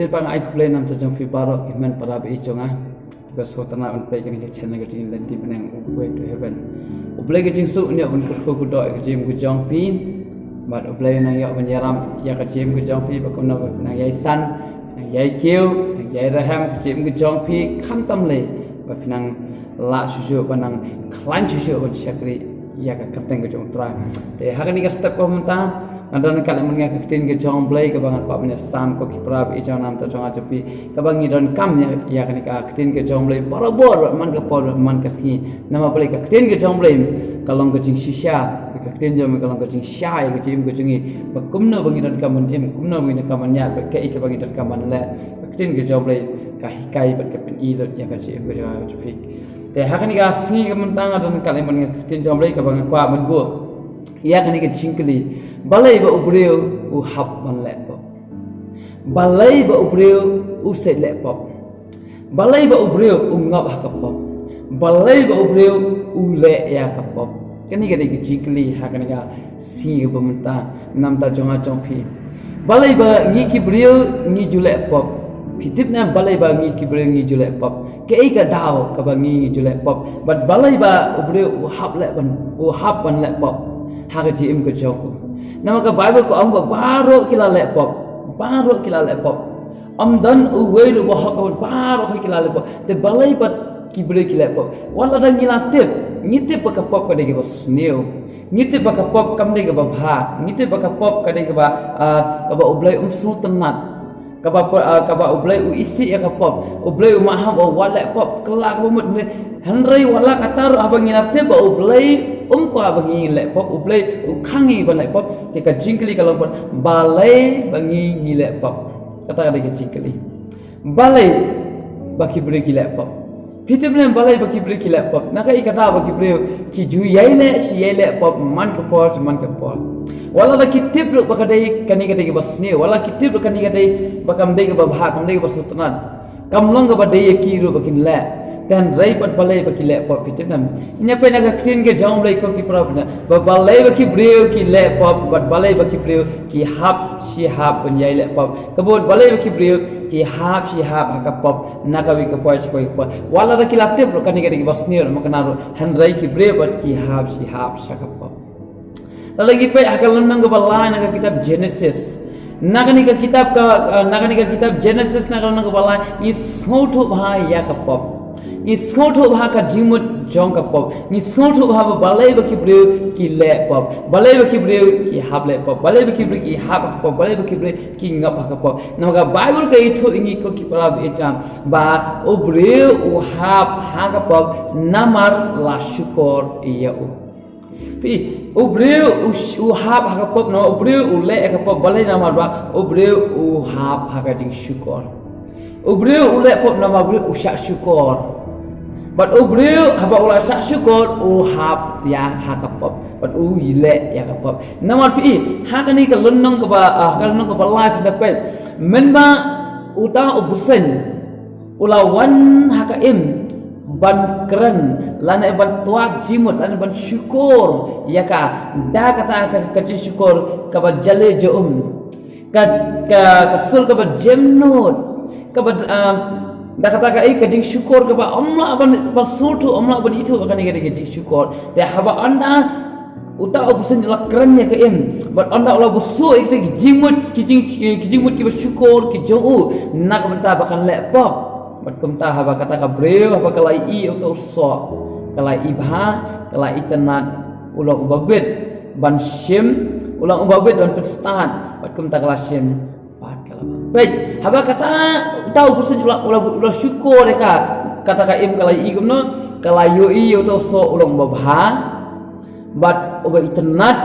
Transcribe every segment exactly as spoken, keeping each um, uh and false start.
Te ba nga ai khublei namar jong phi baroh ki hynmen para baieit jong nga. Ba sngewtynnat ban peit kane ka channel ka jong ngi Lynti Bneng, Way to Heaven. U Blei ka jingsuk un ïoh ban kyrkhu kyrdoh ïa ka jingim ka jong phi. Bad U Blei un nang ïoh ban ïaram ïa ka jingim ka jong phi, ba kumno ba phi nang ïai san, nang ïai kiew, nang ïai rhem ka jingim ka jong phi, khamtam lei ba phi nang lah shuh shuh, ba nang khlaiñ shuh shuh ban shakri ïa ka kyrteng ka jong U Trai. Te ha kane ka step kaba mynta, nga don ryngkat lem bad nga ka ktien ka jong U Blei kaba nga kwah ban ïasam, ko ki para baieit jong nga, namar jong nga jong phi, kaba ngi donkam ïa, ïa kane ka ktien ka jong U Blei barabor, man ka por, man ka sngi. Namar balei? Ka ktien ka jong U Blei ka long ka jingshisha, ka ktien jong U Blei ka long ka jingshai ïa ka jingim ka jong ngi, ba kumno ba ngi donkam ban im, kumno ba ngi donkam ban ïaid, bad kaei kaba ngi donkam ban leh. Ka ktien ka jong U Blei ka hikai bad ka pyni lut ïa ka jingim ka jong nga jong phi. Te ha kane ka sngi ka mynta nga don ryngkat lem bad nga ka ktien jong U Blei kaba nga kwah ban buh ïa kane ka jingkylli: balei ba u briew u hap ban leh pop? Balei ba u briew u sait leh pop? Balei ba u briew u ngop ha ka pop? Balei ba u briew u leh ïa ka pop? Kane ka dei ka jingkylli ha kane ka sngi kaba mynta namar jong nga jong phi. Balei ba ngi ki briew ngi ju leh pop? Phi tip ne balei ba ngi ki briew ngi ju leh pop? Kaei ka daw kaba ngi ngi ju leh pop? Bad balei ba u briew u hap leh ban, u hap ban leh pop ha ka jingim ka jong u? Namar ka Baibl ka ong ba baroh ki la leh pop, baroh ki la leh pop. Ym don uwei ruh uba hok, baroh ki la leh pop. Te balei pat ki briew ki leh pop? Wat lada ngi la tip, ngi tip ba ka pop ka dei kaba sniew. Ngi tip ba ka pop kam dei kaba bha. Ngi tip ba ka pop ka dei kaba, ah, kaba U Blei um sngewtynnat. Kaba, ah, kaba U Blei u isih ïa ka pop. U Blei u maham u wat leh pop, kylla kaba mut. Hynrei wat la katta ruh, haba ngi la tip ba U Blei um kwah ba ngi leh pop, U Blei u khang ngi ban leh pop, te ka jingkylli ka long pat, balei ba ngi ngi leh pop? Kata ka dei ka jingkylli. Balei ba ki briew ki leh pop? Phi tip ne balei ba ki briew ki leh pop? Na kaei ka daw ba ki briew ki ju ïai leh shi ïai leh pop man ka por shi man ka por? Wat lada ki tip ruh ba ka dei, kane ka dei kaba sniew, wat lada ki tip ruh kane ka dei ba kam dei kaba bha, kam dei kaba sngewtynnat, kam long kaba dei ïa ki ruh ba kin leh, te hynrei pat balei ba ki leh pop? Phi tip ne em? Ngin ïa peit na ka ktien ka jong U Blei, ko ki para baieit, ba balei ba ki briew ki leh pop bad balei ba ki briew ki hap shi hap ban ïai leh pop. Kaba mut, balei ba ki briew ki hap shi hap ha ka pop na kawei ka por sha kawei ka por? Wat lada ki la tip ruh kane ka dei kaba sniew, namar kane ruh, hynrei ki briew pat ki hap shi hap sha ka pop. Lada ngi peit ha ka lynnong kaba lai na ka kitab Genesis. Na kane ka kitab ka, ah, na kane ka kitab Genesis, na ka lynnong kaba lai, ngi sngewthuh bha ïa ka pop. Ngi sngewthuh bha ka jingmut jong ka pop. Ngi sngewthuh bha ba balei ba ki briew ki leh pop, balei ba ki briew ki hap leh pop, balei ba ki briew ki hap ha ka pop, balei ba ki briew ki ngop ha ka pop. Namar ka Baibl ka ïathuh ïa ngi, ko ki para baieit, ba u briew u hap ha ka pop namar la shukor ïa u. Phi, u briew u sh-, u hap ha ka pop, namar u briew u leh ha ka pop, balei? Namar ba u briew u hap ha ka jingshukor. U briew u leh pop namar u briew u shah shukor. Bad u briew haba u la shah shukor u hap ïa ha ka pop, bad u leh ïa ka pop. Namar phi, ha kane ka lynnong kaba, ah, ka lynnong kaba lai phi da peit, mynba uta u bseiñ u la wan ha ka im ban kren lane ban twad jingmut lane ban shukor ïa ka, da kata ka, ka jingshukor kaba jale ja um, ka, ka, ka sur kaba jem nud, kaba, ah, da kata ka, eh, ka jingshukor kaba ym lah ban, ban sngewthuh, ym lah ban ithuh, kane ka dei ka jingshukor. Te haba ynda uta u bseiñ u la kren ïa ka im, bad ynda u la buh shuh ïa kita ki jingmut, ki jing, ki jingmut kiba shukor ki jong u, na ka bynta ba kan leh pop. Bad kumta haba kata ka briew, haba ka la ïohi ïa uta u soh, ka la ibha, ka la itynnad, u long uba bit ban shim, u long uba bit ban pynstad, bad kumta ka la shim bad ka la bam. Peit, haba kata, uta u bseiñ u la, u la, u la shukor ïa ka, kata ka im ka la ïohi kumno, ka la ïohi ïa uta u soh u long uba bha, bad uba itynnad,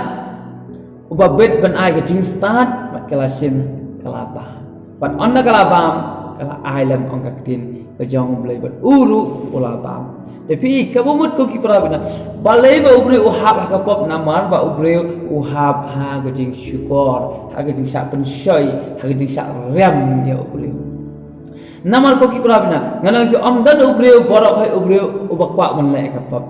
uba bit ban ai ka jingstad, bad ka la shim, ka la bam. Bad ynda ka la bam, ka la ai lem, ong ka ktien ka jong U Blei, bad u ruh u la bam. Te phi, kaba mut, ko ki para baieit, balei ba u briew u hap ha ka pop? Namar ba u briew u hap ha ka jingshukor, ha ka jingshah pynshoi, ha ka jingshah riam ïa u briew. Namar, ko ki para baieit, ngan ong ïa phi, ym don u briew baroh hi u briew uba kwah ban leh ka pop.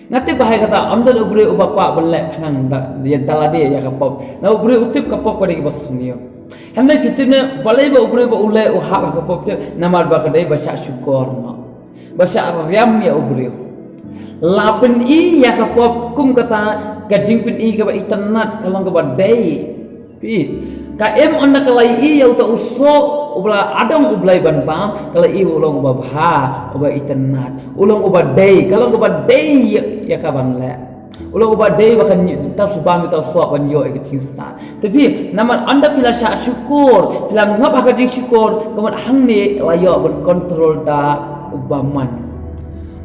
Nga tip ba ha kata ym don u briew uba kwah ban leh khnang da, ïa da lade ïa ka pop. Na u briew u tip ka pop ka dei kaba sniew. Hynrei phi tip ne balei ba u briew ba u leh u hap ha ka pop tip? Namar ba ka dei ba shah shukor noh. Ba shah riam ïa u briew. La pyni ïa ka pop kum kata ka jingpyni kaba itynnad ka long kaba dei. Phi, ka im ynda ka la ïohi ïa uta u soh uba la adong U Blei ban bam, ka la ïohi u long uba bha, uba itynnad, u long uba dei, ka long uba dei ïa, ïa ka ban leh. U long uba dei ba kan tang shu bam ïa uta u soh ban ïoh ïa ka jingstad. Te phi, namar ynda phi la shah shukor, phi la ngop ha ka jingshukor, ka mut hangne la ïoh ban kontrol da u bymman.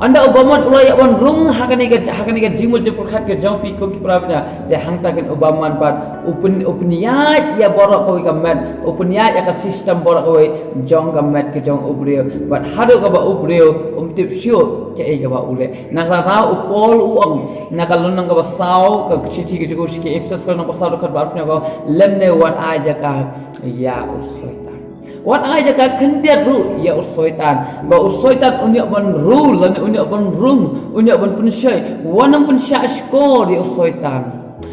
Ynda u bymman u la ïoh ban rung ha kane ka, ha kane ka jingmut jingpyrkhat ka jong phi ko ki para bangeit. Te hangta kan u bymman pat u pyn, u pynïaid ïa baroh kawei ka met, u pynïaid ïa ka system baroh kawei jong ka met ka jong u briew. Bad haduh kaba u briew um tip shuh kaei kaba u leh. Na kata u Paul u ong na ka lynnong kaba saw, ka shithi ka jong u sha ki Ephesus ka lynnong ba saw dkhot ba arphew hynñiew ka ong, lymne wat ai jaka ïa u Soitan. Wat ai jaka khyndiat ruh ïa u Soitan. Ba u Soitan un ïoh ban rule, lane un ïoh ban rung, un ïoh ban pynshoi. Wat nang pynshah shkor ïa u Soitan.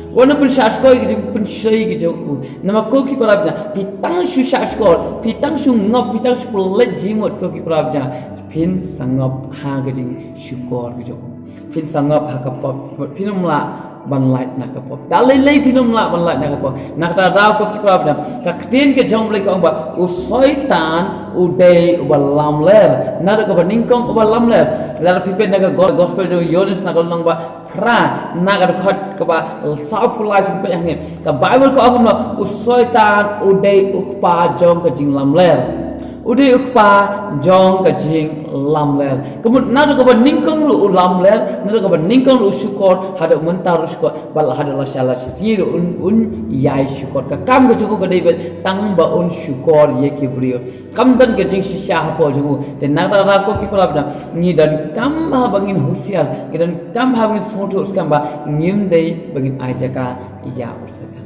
Wat nang pynshah shkor ïa ka jingpynshoi ka jong u. Namar ko ki para bangeit, phi tang shu shah shkor, phi tang shu ngop, phi tang shu pynleit jingmut ko ki para bangeit, phin sa ngop ha ka jingshukor ka jong u. Phin sa ngop ha ka pop, phin ym lah ban lait na ka pop. Da lei lei phin ym lah ban lait na ka pop. Na kata daw ko ki para bangeit, ka ktien ka jong U Blei ka ong ba u Soitan u dei uba lamler. Naduh kaba nyngkong uba lamler. Lada phi peit na ka go-, gospel jong u Ïoannis na ka lynnong ba phra, na ka dkhot kaba sawphew lai phi peit hangne. Ka Baibl ka ong kumno, u Soitan u dei u kpa jong ka jinglamler. U dei u kpa jong ka jinglamler. Ka mut naduh kaba nyngkong ruh u lamler, naduh kaba nyngkong ruh u shukor, haduh mynta ruh u shukor, bad haduh lashai lashai sngi ruh un, un ïai shukor. Ka kam ka jong u ka dei beit tang ba un shukor ïa ki briew. Kam don ka jingshisha hapoh jong u. Te na kata ko ki para bangeit, ngi donkam bha ba ngin husiar, ngi donkam bha ba ngin sngewthuh skhem ba ngim dei ba ngin ai jaka ïa u Soitan.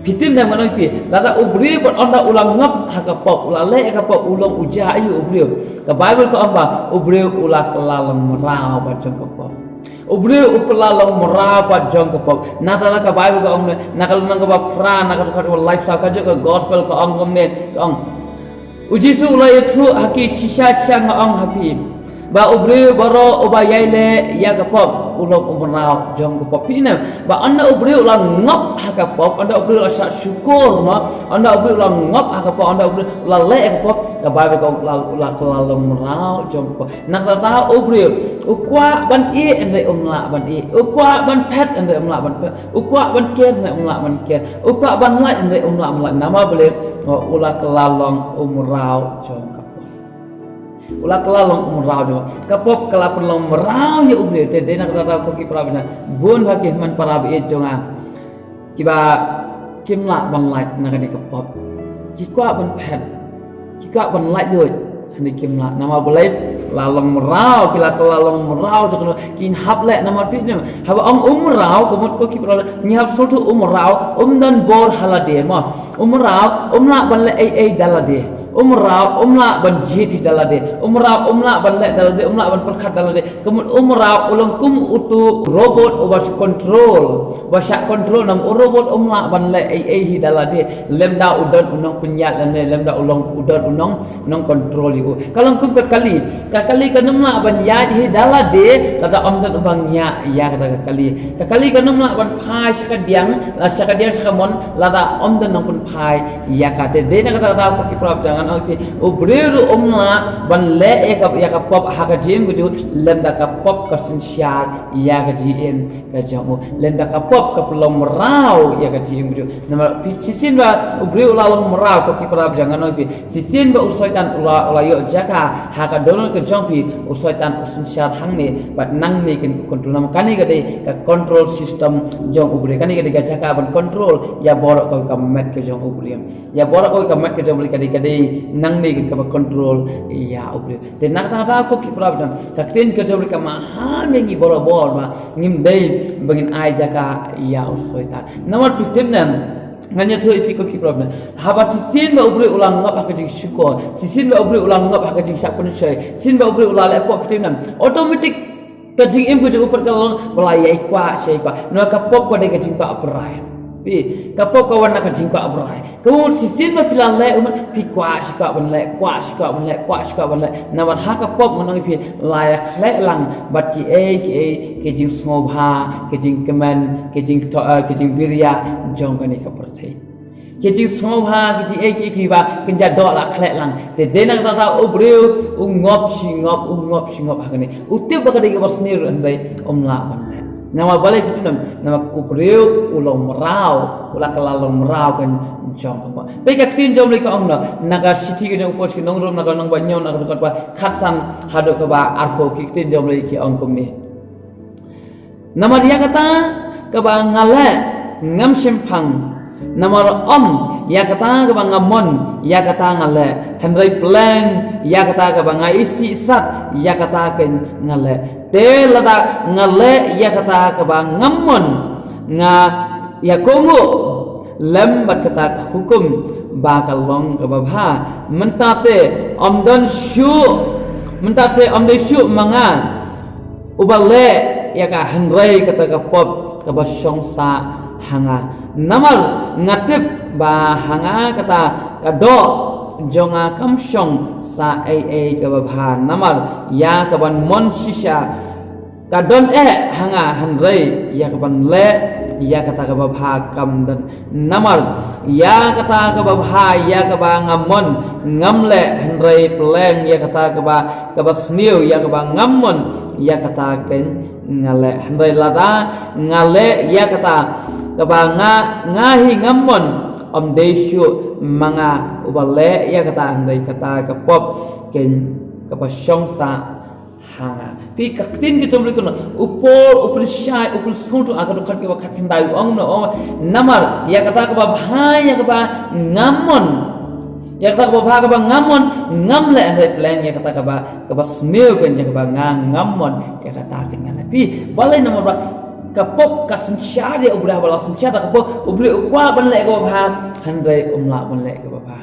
Phi tip ne em ngan ong ïa phi, lada u briew pat ynda u la ngop ha ka pop, u la leh ha ka pop, u long u jia aïu u briew? Ka Baibl ka ong ba u briew u la kylla long mraw pat jong ka pop. U briew u kylla long mraw pat jong ka pop. Na kata ka Baibl ka ong ne, na ka lynnong kaba phra, na ka dkhot kaba laiphew saw ka jong ka gospel ka ong kumne, ka ong, u Jisu u la ïathuh ha ki, shisha shisha nga ong ha phi, ba u briew baroh uba ïai leh ïa ka pop u long u mraw jong ka pop. Phi ne em? Ba ynda u briew u la ngop ha ka pop, ynda u briew u la shah shukor mo, ynda u briew u la ngop ha ka pop, ynda u briew u la leh ha ka pop, ka Baibl ka ong u la, u la kylla long mraw jong ka pop. Na kata u briew u kwah ban ïeh hynrei um lah ban ïeh, u kwah ban phet hynrei um lah ban phet, u kwah ban ker hynrei um lah ban ker, u kwah ban lait hynrei um lah ban lait. Namar balei? U la kylla long u mraw jong ka pop. U la kylla long u mraw jong ka pop. Ka pop ka la pynlong mraw ïa u briew. Te dei na kata ko ki para bangeit, bun bha ki hynmen para baieit jong nga kiba kim lah ban lait na kane ka pop. Ki kwah ban phet, ki kwah ban laitluid, hynrei kim lah. Namar balei? La long mraw, ki la kylla long mraw jong ka. Kin hap leh namar phi ne em? Haba ong u mraw, ka mut ko ki para bangeit, ngi hap sngewthuh u mraw um don bor ha lade mo. U mraw um lah ban leh ei ei da lade. U mraw um lah ban jied hi da lade. U mraw um lah ban leh da lade, um lah ban pyrkhat da lade. Ka mut u mraw u long kum utu robot uba shah control, uba shah control. Namar u robot um lah ban leh ei ei hi da lade lymda u don u nongpynïaid lane lymda u long, u don u nong, u nongcontrol ïa u. Ka long kum ka kali. Ka kali kan ym lah ban ïaid hi da lade lada ym don uba ñiah ïa kata ka kali. Ka kali kan ym lah ban phai sha ka diang, la sha ka diang sha ka mon lada ym don nongpynphai ïa ka. Te dei na kata ka daw ko ki para bangeit, ngan ong ïa phi, u briew ruh um lah ban leh ïa ka, ïa ka pop ha ka jingim ka jong u lymda ka pop ka synshar ïa ka jingim ka jong u, lymda ka pop ka pynlong mraw ïa ka jingim ka jong u. Namar phi, shisien ba u briew u la long mraw ko ki para bangeit, ngan ong ïa phi, shisien ba u Soitan u la, u la ïoh jaka ha ka dohnud ka jong phi, u Soitan u synshar hangne bad nangne kin control. Namar kane ka dei ka control system jong u briew. Kane ka dei ka jaka ban control ïa baroh kawei ka met ka jong u briew. Ïa baroh kawei ka met ka jong u briew ka dei, ka dei nangne kin kaba control ïa u briew. Te na kata ka daw ko ki para bangeit, ka ktien ka jong u briew ka maham ïa ngi baroh bor ba ngim dei ba ngin ai jaka ïa u Soitan. Namar phi tip ne em, ngan ïathuh ïa phi ko ki para bangeit, haba shisien ba u briew u la ngop ha ka jingshukor, shisien ba u briew u la ngop ha ka jingshah pynshoi, shisien ba u briew u la leh pop, phi tip ne em, automatic Ka jingim ka jong u pat ka long ba la ïai kwah shi ïai kwah. Namar ka pop ka dei ka jingkwah brai. Phi, ka pop ka wan na ka jingkwah brai. Ka mut shisien ba phi la leh u mat, phi kwah shi kwah ban leh, kwah shi kwah ban leh, kwah shi kwah ban leh. Namar ha ka pop ngan ong ïa phi la ïa khleh lang bad kiei kiei ki jingsngewbha, ki jingkmen, ki jingto, eh, ki jingbiria jong kane ka pyrthei. Ki jingsngewbha, ki jingei kiei kiba kin ja doh la khleh lang. Te dei na kata ta u briew u ngop shi ngop, u ngop shi ngop ha kane. U tip ba ka dei kaba sniew ruh hynrei um lah ban leh. Namar balei ki tip nam, namar u briew u long mraw, u la kylla long mraw ka jong ka pop. Peit ka ktien jong U Blei ka ong na, na ka shithi ka jong u Paul sha ki nong Rom na ka lynnong ba hynñiew na ka dkhot ba khatsan haduh kaba arphew, ki ktien jong U Blei ki ong kumne. Namar ïa kata kaba nga leh ngam shemphang. Namar ym ïa kata kaba nga mon ïa kata nga leh, hynrei pleng ïa kata kaba nga isih sat ïa kata kein nga leh. Te lada nga leh ïa kata kaba ngam mon, nga ïa kohnguh lem bad kata ka hukum ba ka long kaba bha. Mynta te ym don shuh, mynta te ym dei shuh ma nga uba leh ïa ka, hynrei kata ka pop kaba shong sah ha nga. Namar nga tip ba ha nga kata ka doh jong nga kam shong sah ei ei kaba bha. Namar ïa kaban mon shisha ka don eh ha nga, hynrei ïa kaban leh ïa kata kaba bha kam don. Namar ïa kata kaba bha ïa kaba nga mon ngam leh, hynrei pleng ïa kata kaba, kaba sniew ïa kaba ngam mon ïa kata kein nga leh. Hynrei lada nga leh ïa kata kaba nga, nga hi ngam mon, ym dei shuh ma nga uba leh ïa kata, hynrei kata ka pop kein kaba shong sah ha nga. Phi, ka ktien ka jong U Blei kumno, u Paul u pynshai, u pynsngewthuh ha ka dkhot kaba khatkhyndai, u ong kumno, u ong namar ïa kata kaba bha ïa kaba ngam mon, ïa kata kaba bha kaba ngam mon ngam leh, hynrei pleng ïa kata kaba, kaba sniew kein ïa kaba nga ngam mon ïa kata kein nga leh. Phi, balei? Namar ba ka pop ka synshar ïa u briew, ba la synshar da ka pop u briew u kwah ban leh kaba bha, hynrei um lah ban leh kaba bha.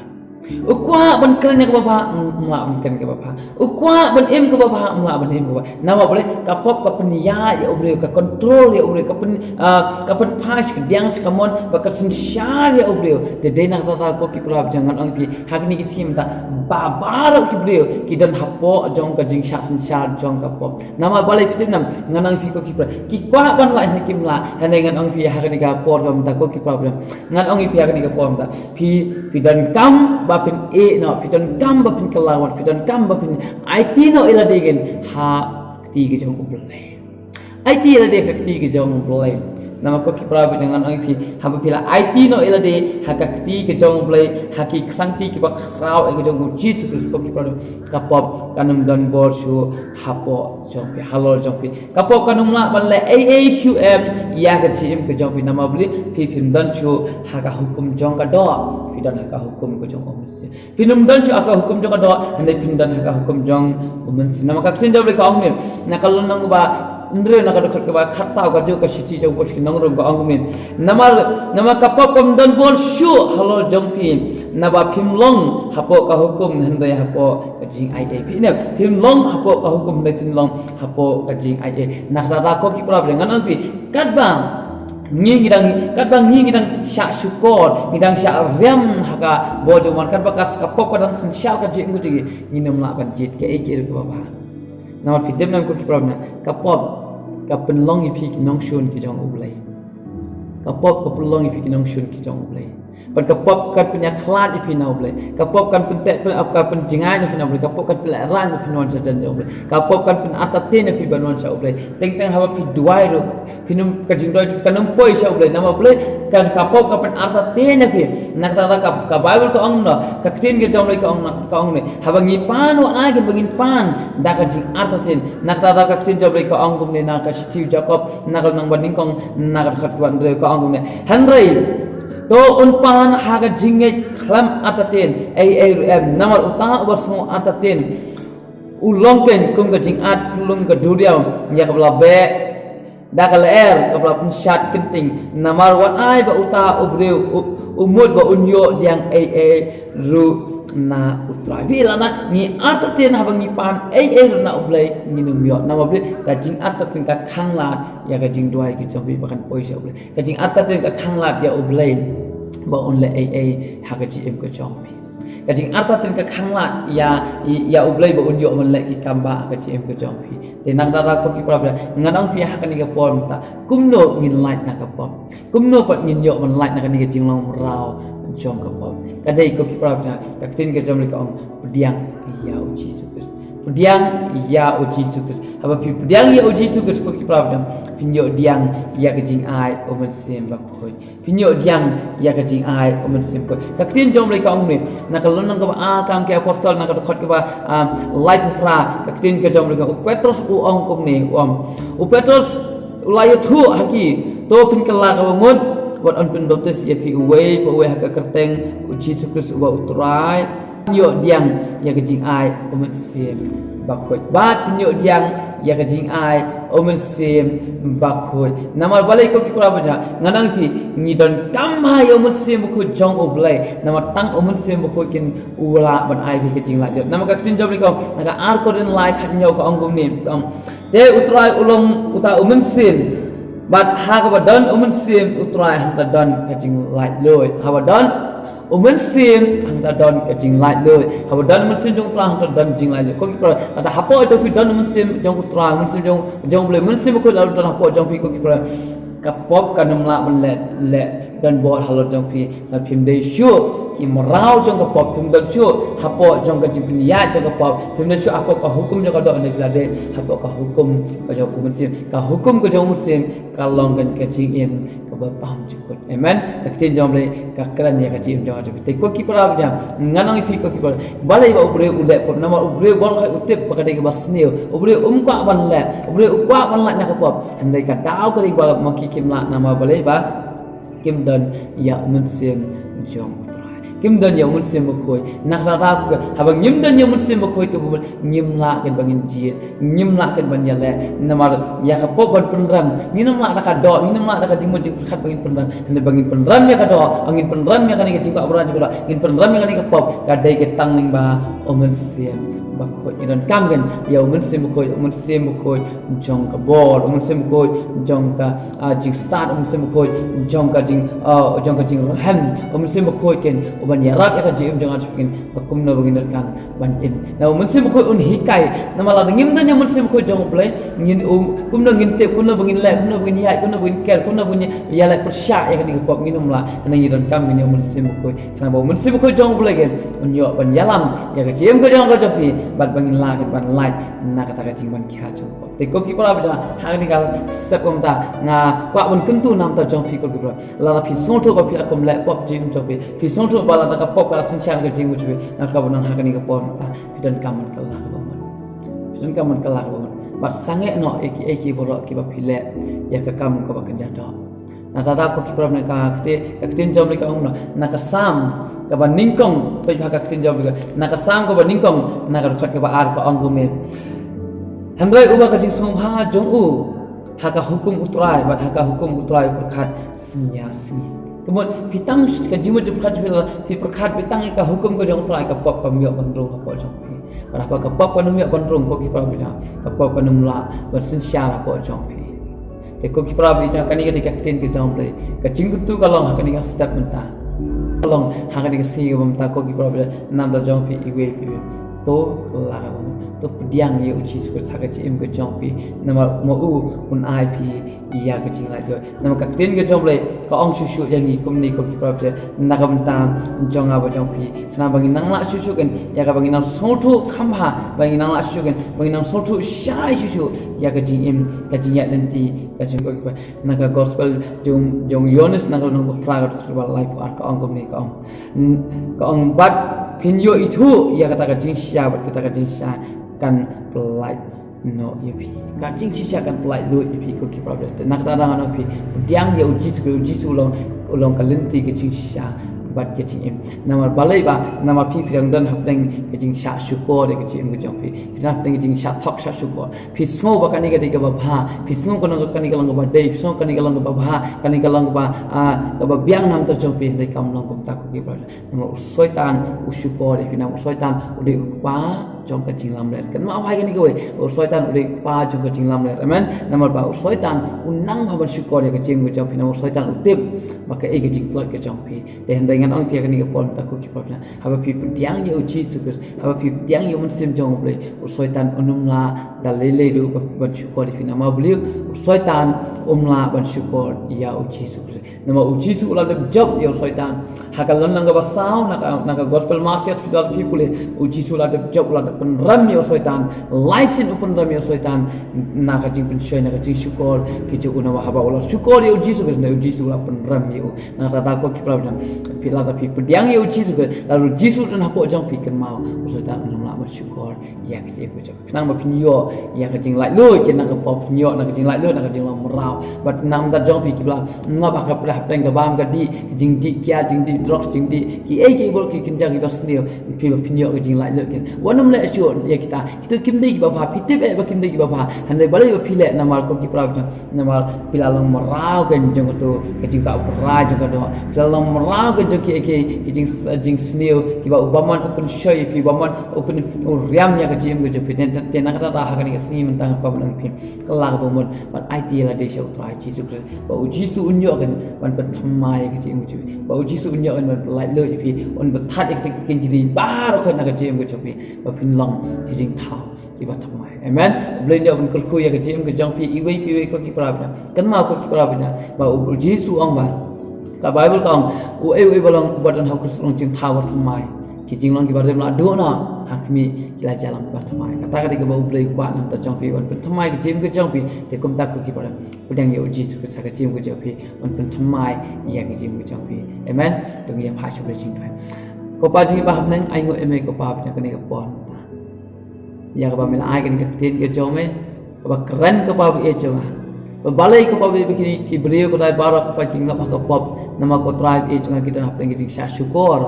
U kwah ban kren ïa kaba bha, um lah ban kren kaba bha. U kwah ban im kaba bha, um lah ban im kaba bha. Namar balei? Ka pop ka pynïaid ïa u briew, ka control ïa u briew, ka pyn, ah, ka pynphai sha ka diang sha ka mon, bad ka synshar ïa u briew. Te dei na kata ta ko ki para bangeit, ngan ong ïa phi ha kine ki sngi mynta, ba baroh ki briew ki don hapoh jong ka jingshah synshar jong ka pop. Namar balei phi tip nam, ngan ong ïa phi ko ki para, ki kwah ban lah hynrei kim lah. Hynrei ngan ong ïa phi ha kane ka por ka mynta ko ki para bangeit, ngan ong ïa phi ha kane ka por mynta, phi, phi donkam ba phin ïeh noh, phi donkam ba phin kylla wad, phi donkam ba phin aiti noh ïa lade kein ha ka kti ka jong U Blei. Aiti ïa lade ha ka kti ka jong U Blei. Namar ko ki para bangeit, ngan ong ïa phi, haba phi la aiti noh ïa lade ha ka kti ka jong U Blei, ha ki ksangti kiba khraw ïa ka jong U Jisu Khrist, ko ki para bangeit, ka pop kan ym don bor shuh hapoh jong phi, halor jong phi. Ka pop kan ym lah ban leh ei ei shuh em ïa ka jingim ka jong phi. Namar balei? Phi phim don shuh ha ka hukum jong ka doh, phi don ha ka hukum ka jong U Mynsiem. Phin ym don shuh ha ka hukum jong ka doh, hynrei phin don ha ka hukum jong U Mynsiem. Namar ka ktien jong U Blei ka ong ne, na ka lynnong ba hynriew na ka dkhot kaba khatsaw, ka jong ka shithi jong u Paul sha ki nong Rom ka ong ne, namar, namar ka pop kam don bor shuh halor jong phi, naba phim long hapoh ka hukum hynrei hapoh ka jingaiei. Phi ne, phim long hapoh ka hukum hynrei phin long hapoh ka jingaiei. Na kata ta ko ki para bangeit, ngan ong ïa phi, katba ngi, ngi dang, katba ngi, ngi dang shah shukor, ngi dang shah riam ha ka bor jong U Blei, katba ka, ka pop ka dang synshar ka jingim ka jong ngi, ngin ym lah ban jied kaei kaei ruh kaba bha. Namar phi tip nam ko ki para bangeit, ka pop ka pynlong ïa phi ki nongshun ki jong U Blei. Ka pop ka pynlong ïa phi ki nongshun ki jong U Blei. Bad ka pop kan pynïakhlad ïa phi na U Blei. Ka pop kan pynteh, pyn, kan pynjngai ïa phi na U Blei. Ka pop kan pynlehraiñ ïa phi ban wan sha jan jong U Blei. Ka pop kan pynartatien ïa phi ban wan sha U Blei. Teng teng haba phi duwai ruh, phin ym, ka jingduwai jong phi kan ym poi sha U Blei. Namar U Blei, kan, ka pop ka pynartatien ïa phi. Na kata ta ka, ka Baibl ka ong ne, ka ktien ka jong U Blei ka ong ne, ka ong ne, haba ngi pan, wat ai kein ba ngin pan da ka jingartatien. Na kata ta ka ktien jong U Blei ka ong kumne, na ka shithi u Jakob, na ka lynnong ba nyngkong, na ka dkhot kaba hynriew ka ong kumne, hynrei to un pan ha ka jingngeit khlem artatien ei ei ruh em. Namar uta uba sngew artatien u long kein kum ka jingartatien ka duriaw ïa kaba la beh da ka lyer kaba la pynshad kynting. Namar wat ai ba uta u briew u, u mut ba un ïoh diang ei ei ruh na U Trai. Phi la na ngi artatien haba ngi pan ei ei ruh na U Blei ngin ym ïoh. Namar balei? Ka jingartatien ka khanglad ïa ka jingduwai ka jong phi ba kan poi sha U Blei. Ka jingartatien ka khanglad ïa U Blei ba un leh ei ei ha ka jingim ka jong phi. Ka jingartatien ka khanglad ïa, ïa U Blei ba un ïoh ban leh ki kam ba ha ka jingim ka jong phi. Te na kata ka daw ko ki para bangeit, ngan ong ïa phi ha kane ka por mynta, kumno ngin lait na ka pop? Kumno pat ngin ïoh ban lait na kane ka jinglong mraw jong ka pop? Ka dei ko ki para bangeit, ka ktien ka jong U Blei ka ong, pdiang ïa U Jisu Khrist. Pdiang ïa U Jisu Khrist. Haba phi pdiang ïa U Jisu Khrist ko ki para bangeit, phin ïoh pdiang ïa ka jingai U Mynsiem Bakhuid. Phin ïoh pdiang ïa ka jingai U Mynsiem Bakhuid. Ka ktien jong U Blei ka ong ne, na ka lynnong kaba ar Kam ki Apostol, na ka dkhot kaba, ah, laiphew phra, ka ktien ka jong U Blei ka ong, u Petros u ong kumne, u ong, u Petros u la ïathuh ha ki, to phin kylla kaba mut, bad yn pynbaptis ïa phi uwei pa uwei ha ka kyrteng U Jisu Khrist uba U Trai. Ïoh pdiang ïa ka jingai U Mynsiem Bakhuid. Bad ïoh pdiang ïa ka jingai U Mynsiem Bakhuid. Namar balei ko ki para bangeit, ngan ong ïa phi, ngi donkam bha ïa U Mynsiem Bakhuid jong U Blei. Namar tang U Mynsiem Bakhuid keiñ u lah ban ai phi ka jinglaitluid. Namar ka ktien jong U Blei ka ong, na ka ar Korinth lai khathynñiew ka ong kumne, ka ong, te U Trai u long uta U Mynsiem. Bad ha kaba don U Mynsiem U Trai hangta don ka jinglaitluid. Haba don U Mynsiem hangta don ka jinglaitluid. Haba don U Mynsiem jong U Trai hangta don jinglaitluid. Ko ki para, lada hapoh jong phi don U Mynsiem jong U Trai, U Mynsiem jong, jong U Blei, U Mynsiem Bakhuid la don hapoh jong phi ko ki para, ka pop kan ym lah ban leh, leh don bor halor jong phi. Lada phim dei shuh ki mraw jong ka pop, phim don shuh hapoh jong ka jingpynïaid jong ka pop, phim dei shuh hapoh ka hukum jong ka doh, ne phi la dei hapoh ka hukum ka jong U Mynsiem. Ka hukum ka jong U Mynsiem ka long ka jingim kaba bymjukut. Amen. Ka ktien jong U Blei ka kren ïa ka jingim jong nga jong phi. Te ko ki para bangeit, ngan ong ïa phi ko ki para, balei ba U Blei u leh pop? Namar U Blei baroh u tip ba ka dei kaba sniew. U Blei um kwah ban leh, U Blei u kwah ban lait na ka pop. Hynrei ka daw ka dei ba ma ki kim lah, namar balei ba kim don ïa U Mynsiem jong U Trai. Kim don ïa U Mynsiem Bakhuid. Na kata ka daw, haba ngim don ïa U Mynsiem Bakhuid ka bun, ngim lah ken ba ngin jied, ngim lah ken ban ïaleh. Namar ïa ka pop ban pynrem, ngin ym lah da ka doh, ngin ym lah da ka jingmut jingpyrkhat ba ngin pynrem. Hynrei ba ngin pynrem ïa ka doh, ngin pynrem ïa kane ka jingkwah bra jong ka doh, ngin pynrem ïa kane ka pop, ka dei ka tang lyngba U Mynsiem Bakhuid. Ngi donkam ken ïa U Mynsiem Bakhuid, U Mynsiem Bakhuid jong ka bor, U Mynsiem Bakhuid jong ka, ah, jingstad, U Mynsiem Bakhuid jong ka jing, ah, jong ka jingrhem, U Mynsiem Bakhuid ken uban ïarap ïa ka jingim jong nga jong phi ken, ba kumno ba ngin donkam ban im. Na U Mynsiem Bakhuid un hikai, namar lada ngim don ïa U Mynsiem Bakhuid jong U Blei, ngin um, kumno ngin tip, kumno ba ngin leh, kumno ba ngin ïaid, kumno ba ngin ker, kumno ba ngin ïaleh pyrshah ïa kane ka pop, ngin ym lah. Hynrei ngi donkam ken ïa U Mynsiem Bakhuid. Namar U Mynsiem Bakhuid jong U Blei ken un ïoh ban ïalam ïa ka jingim ka jong nga jong phi, bad ba ngin lah ken ban lait na kata ka jingban khia jong ka pop. Te ko ki para bangeit, ha kane ka step kaba mynta nga kwah ban kyntu na ka bynta jong phi ko ki para. Lada phi sngewthuh ba phi la kum leh pop jingim jong phi, phi sngewthuh ba lada ka pop ka la synshar ka jingim jong phi, nga kwah ban ong ha kane ka por mynta phi donkam ban kylla kaba mut. Phi donkam ban kylla kaba mut. Bad sangeh noh ïa kiei kiei baroh kiba phi leh ïa ka kam kaba kynja doh. Na kata ka daw ko ki para bangeit, ka kti-, ka ktien jong U Blei ka ong na, na ka Salm kaba nyngkong, peit bha ka ktien jong U Blei, na ka Salm kaba nyngkong, na ka dkhot kaba ar ka ong kumne. Hynrei uba ka jingsngewbha jong u ha ka hukum U Trai, bad ha ka hukum U Trai u pyrkhat synñia sngi. Ka mut phi tang ka jingmut jingpyrkhat jong phi la, phi pyrkhat phi tang ïa ka hukum ka jong U Trai, ka pop kam ïoh ban rung hapoh jong phi. Bad haba ka pop kam ïoh ban rung ko ki para bangeit, ka pop kam lah ban synshar hapoh jong phi. Te ko ki para bangeit, kane ka dei ka ktien ka jong U Blei. Ka jingkyntu ka long ha kane ka step mynta. Ka long ha kane ka sngi kaba mynta ko ki para bangeit, na ka bynta jong phi iwei pa iwei. To kylla kaba mut. To pdiang ïa U Jisu Khrist ha ka jingim ka jong phi. Namar ma u un ai phi ïa ka jinglaitluid. Namar ka ktien ka jong U Blei ka ong shuh shuh ïa ngi kumne ko ki para bangeit, na ka bynta jong nga bad jong phi. Khnang ba ngin nang lah shuh shuh ken ïa kaba ngin nang sngewthuh kham bha, ba ngin nang lah shuh shuh ken, ba ngin nang sngewthuh shai shuh shuh ïa ka jingim, ka jingïaid lynti ka jong u. Na ka gospel jong, jong u Ïoannis, na ka lynnong ba phra, ka dkhot ba laiphew ar, ka ong kumne, ka ong, ka ong, bad phin ïoh ithuh ïa kata ka jingshisha, bad kata ka jingshisha kan pyllait noh ïa phi. Ka jingshisha kan pyllait lut ïa phi ko ki para bangeit. Na kata ka daw ngan ong ïa phi, pdiang ïa U Jisu, U Jisu u long, u long ka lynti ka jingshisha. Bad ka jingim. Namar balei ba, namar phi phi dang don hapdeng ka jingshah shukor ïa ka jingim ka jong phi. Phi don hapdeng ka jingshah thok shah shukor. Phi sngew ba kane ka dei kaba bha. Phi sngew kane ka long kaba dei. Phi sngew kane ka long kaba bha. Kane ka long kaba, ah, kaba biang na ka bynta jong phi. Hynrei kam long kumta ko ki brother. Namar u Soitan u shukor ïa phi, namar u Soitan u dei u kpa jong ka jinglamler. Kynmaw hi kane kawei, u Soitan u dei u kpa jong ka jinglamler. Amen. Namar ba u Soitan u nang bha ban shukor ïa ka jingim ka jong phi, namar u Soitan u tip ba kaei ka jingtlot ka jong phi. Te hynrei ngan ong ïa phi ha kane ka por mynta ko ki paralok, haba phi pdiang ïa u Jisu Khrist, haba phi pdiang ïa u Mynsiem jong U Blei, u Soitan um lah da lei lei ruh ban shukor ïa phi. Namar balei? U Soitan um lah ban shukor ïa u Jisu Khrist. Namar u Jisu u la dep jop ïa u Soitan. Ha ka lynnong kaba saw na ka, na ka Gospel Mark, phi la pule, u Jisu u la dep jop, u la dep pynrem ïa u Soitan. Lai sien u pynrem ïa u Soitan na ka jingpynshoi, na ka jingshukor ki jong u, namar haba u la shukor ïa u Jisu Khrist, u Jisu u la pynrem ïa u. Na kata ko ki paralok, phi lada phi pdiang ïa u Jisu Khrist, lada u Jisu u don hapoh jong phi, kynmaw u Soitan um lah ban shukor ïa ka jingim ka jong phi. Khnang ba phin ïoh ïa ka jinglaitluid na ka pop, phin ïoh na ka jinglaitluid na ka jinglong mraw. Bad na ka bynta jong phi kiba la ngop ha ka pyrthei hapdeng ka bam ka dih, ka jingdih kiad, jingdih drugs, jingdih kiei kiei baroh ki kynja kiba sniew, phi ba phin ïoh ka jinglaitluid. Wat nym leh shuh ïa kita. Kita kim dei kiba bha, phi tip eh ba kim dei kiba bha. Hynrei balei ba phi leh? Namar ko ki paralok, namar phi la long mraw kein jong kato ka jingkah brai jong ka doh. Phi la long mraw kein jong kiei kiei ki jing, jingsniew kiba u bymman u pynshoi ïa phi, u bymman u pyn, u riam ïa ka jingim ka jong phi. Te, te na kata ka daw ha kane ka sngi mynta nga kwah ban ong ïa phi, kylla kaba mut ban aiti ïa lade sha U Trai Jisu Khrist, ba u Jisu un ïoh kein ban pynthymmai ïa ka jingim ka jong phi, ba u Jisu un ïoh kein ban pyllait lut ïa phi, un pynthat ïa kita ki kynjri baroh kein na ka jingim ka jong phi, ba phin long ki jingthaw kiba thymmai. Amen. U Blei un ïoh ban kyrkhu ïa ka jingim ka jong phi iwei pa iwei ko ki paralok. Kynmaw ko ki paralok, ba u Jisu u ong ba, ka Baibl ka ong, uei uei ba long, ba don ha U Khrist u long jingthaw ba thymmai. Ki jinglong kiba rim la duh noh ha khmih ki la ïa long kiba thymmai. Kata ka dei kaba U Blei u kwah na ka bynta jong phi, ban pynthymmai ka jingim ka jong phi. Te kumta ko ki paralok, pdiang ïa u Jisu Khrist ha ka jingim ka jong phi, ban pynthymmai ïa ka jingim ka jong phi. Amen. To ngin ïa phah sha U Blei jingduwai. Ko Pa jong ngi ba ha bneng, ainguh ïa me ko Pa ba ha kane ka por ïa kaba me la ai kane ka ktien ka jong me, kaba kren ko Pa ba ïeit jong nga. Ba balei ko Pa ba ïeit, ba kine ki briew ko Trai baroh ko Pa ki ngop ha ka pop, namar ko Trai ba ïeit jong nga ki don hapdeng ka jingshah shukor,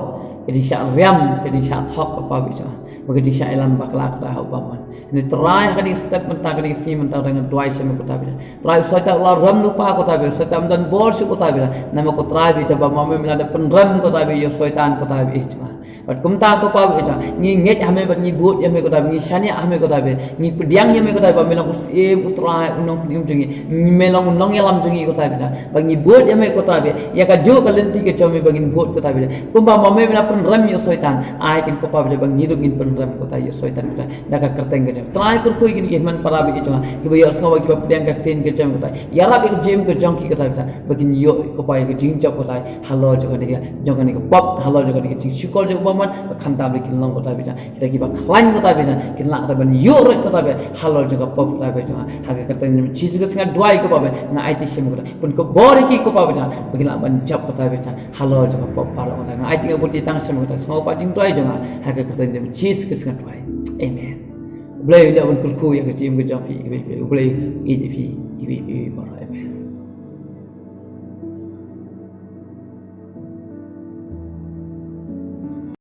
ka jingshah riam, ka jingshah thok ko Pa ba ïeit jong nga. Ba ka jingshah ïalam bakla ko Trai ha u bymman. Hynrei Trai ha kane ka step mynta, kane ka sngi mynta Trai nga duwai sha me ko Trai ba ïeit. Trai u Soitan u la rem lypa ko Trai ba ïeit, u Soitan um don bor shuh ko Trai ba ïeit. Namar ko Trai ba ïeit jong ba ma me me la dep pynrem ko Trai ba ïeit ïa u Soitan ko Trai ba ïeit jong nga. Bad kumta ko Pa ba ïeit jong nga, ngi ngeit ha me bad ngi bud ïa me ko Trai ba ïeit, ngi shaniah ha me ko Trai ba ïeit, ngi pdiang ïa me ko Trai ba ïeit, me long u Syiem, u Trai, u Nongpynim jong ngi, me long u Nongïalam jong ngi ko Trai ba ïeit jong nga. Bad ngi bud ïa me ko Trai ba ïeit, ïa kajuh ka lynti ka jong me ba ngin bud ko Trai ba ïeit. Kumba ma me me la pynrem ïa u Soitan, ai kin ko Pa ba ïeit jong nga ba ngi ruh ngin pynrem ko Trai ïa u Soitan ko Trai. Da ka kyrteng ka jong me. Trai kyrkhu ïa kine ki hynmen para bangeit jong nga kiba ïohsngew bad kiba pdiang ka ktien ka jong me ko Trai. Ïarap ïa ka jingim ka jong ki ko Trai ba ïeit jong nga. Ba kin ïoh ko Pa ïa ka jingjop ko Trai. Halor jong kane ka, jong kane ka pop, halor jong kane ka jingshukor jong u bymman, ba khamtam ba kin long ko Trai ba ïeit jong nga. Kita kiba khlaiñ ko Trai ba ïeit jong nga, kin lah ko Trai ban ïuh rit ko Trai ba ïeit, halor jong ka pop ko Trai ba ïeit jong nga. Ha ka kyrteng jong Jisu Khrist nga duwai ko Pa ba ïeit, nga aiti shim ko Trai. Pynkhih bor ïa ki ko Pa ba ïeit jong nga, ba kin lah ban jop ko Trai ba ïeit jong nga. Halor jong ka pop baroh ko Trai. Nga aiti nga bud tang shim ko Trai. Sngewbha jingduwai jong nga. Ha ka kyrteng jong Jisu Khrist nga duwai. Amen. U Blei un ïa ban kyrkhu ïa ka jingim ka jong phi iwei pa iwei. U Blei un ïeit ïa phi iwei pa iwei baroh. Amen.